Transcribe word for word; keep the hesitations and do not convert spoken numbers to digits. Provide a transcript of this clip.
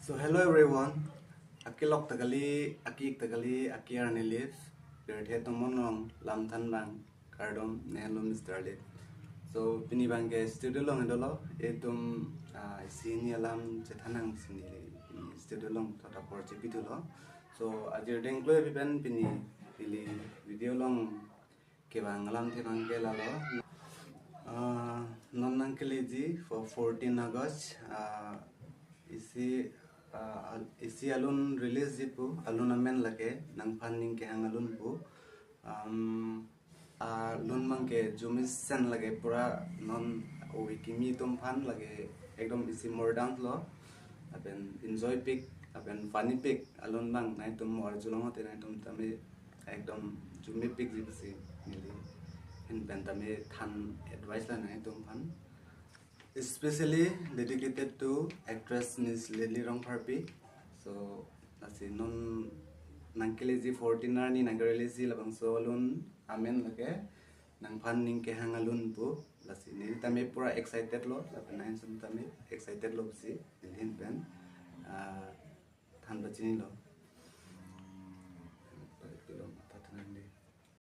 So hello everyone. Akelok ta kali, akik ta kali, aki arni Lip. Pirthe atum non along lam than abang kardom, ne lo Mister Lip. So pini abang ke studio along dolo, itum ah, isi hini alam chethan nangji pu neli studio along thot apor chepithulo. So ajir dengklo pen pini neli video along kevang alamthe abang ke lalo. Ah, non nangkeleji for fourteen August, ah, isi ah, al- isi alun release ji pu, alun amen lake Nangphan Ning Kehang Alun pu. Um, alun abang ke jumisen lake pura non ove kimi atum aphan lake ekdom isi mordang lo. Lapen enjoypik, lapen funnypik alun abang, nangtum mo arjulong te nangtum tame ekdom jumepikji pusi neli ahin pen tame than advice la nangtum aphan. Especially dedicated to actress Miss Lily Rongpharpi. So lasi non nangkeleji fourteen arni nangkerelease labangso alun amen lake Nangphan Ning Kehang Alun pu. Lasi neli tame pura excited lo, lapen nangtum tame excited lo pusi neli ahin pen ah, than pachinilo.